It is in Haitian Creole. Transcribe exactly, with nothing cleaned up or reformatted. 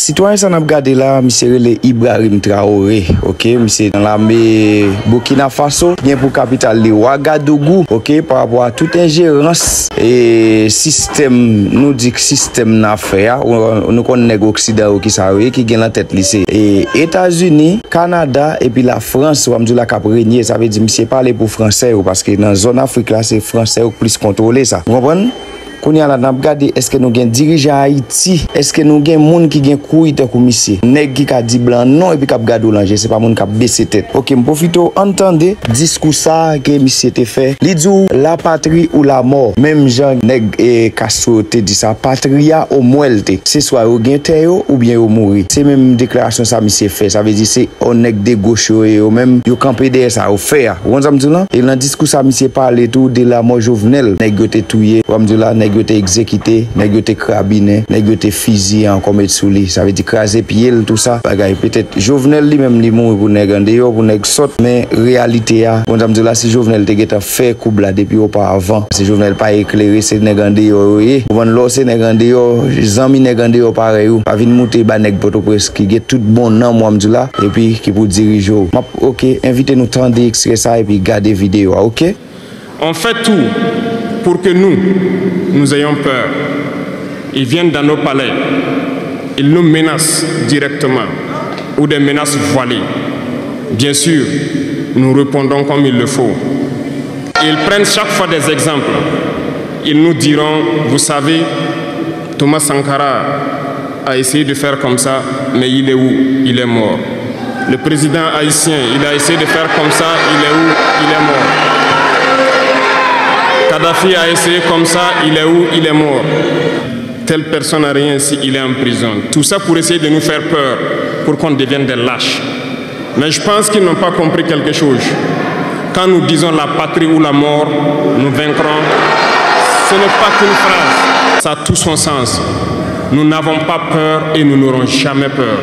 Sitwayen sa n ap gade la, misye rele Ibrahim Traoré, oke, misye nan lame Burkina Faso, gen pou kapital li Ouagadougou, oke, pa rapò a tout enjerans e sistèm, nou di k sistèm n ap fè a, ou- nou konn nèg oksidan yo ki sa yo ye, ki gen nan tèt li se e Etazini, Kanada, epi Lafrans, w a m di w la k ap renye, sa vle di misye pale pou fransè yo, paske nan zòn Afrik la, se fransè yo k plis kontwole sa. Ou konprann? Kounye a la, n ap gade èske nou gen dirijan Ayiti, èske nou gen moun ki gen kouy tankou misye. Nèg ki ka di blan non epi k ap gade w nan je, se pa moun k ap bese tèt. Oke, m pwofite w ann tande diskou sa a ke misye te fè. Li di w, la patrie ou la mort. Menm jan nèg e Castro te di sa, patria o muerte. Se swa yo gen tè yo oubyen yo mouri. Se menm deklarasyon sa misye fè. Sa vle di se yon nèg de goch yo ye, yo menm, yo kanpe dèyè sa yo fè a. Ou konn sa m di w lan? E nan diskou sa, misye pale tou de lanmò Jovenel. Nèg yo te touye, ou konn m di w la, nèg yo te egzekite, nèg yo te krabinen, nèg yo te fiziye ankò met sou li. Sa vle di kraze pye l, tou sa. Bagay, petèt, Jovenel li menm, li mouri pou nèg andeyò, pou nèg sòt, men reyalite a, ou konn sa m di w la, si Jovenel te gentan fè koub la depi oparavan, si Jovenel pa eklere, se nèg andeyò yo ye. Ou konprann, lè w se nèg andeyò, zanmi nèg andeyò parèy ou, pa vin moute ba nèg Pòtoprens ki gen tout bon nanm, ou konn m di w la, epi ki pou dirije w. M ap, oke, envite nou tande ekstrè sa epi gade videyo a, oke? On fait tout pour que nous, nous ayons peur. Ils viennent dans nos palais, ils nous menacent directement ou des menaces voilées. Bien sûr, nous répondons comme il le faut. Ils prennent chaque fois des exemples. Ils nous diront, vous savez, Thomas Sankara a essayé de faire comme ça, mais il est où? Il est mort. Le président haïtien, il a essayé de faire comme ça, il est où? Il est mort. Kadhafi a essayé comme ça, il est où? Il est mort. Telle personne n'a rien ici, il est en prison. Tout ça pour essayer de nous faire peur, pour qu'on devienne des lâches. Mais je pense qu'ils n'ont pas compris quelque chose. Quand nous disons la patrie ou la mort, nous vaincrons. Ce n'est pas qu'une phrase. Ça a tout son sens. Nous n'avons pas peur et nous n'aurons jamais peur.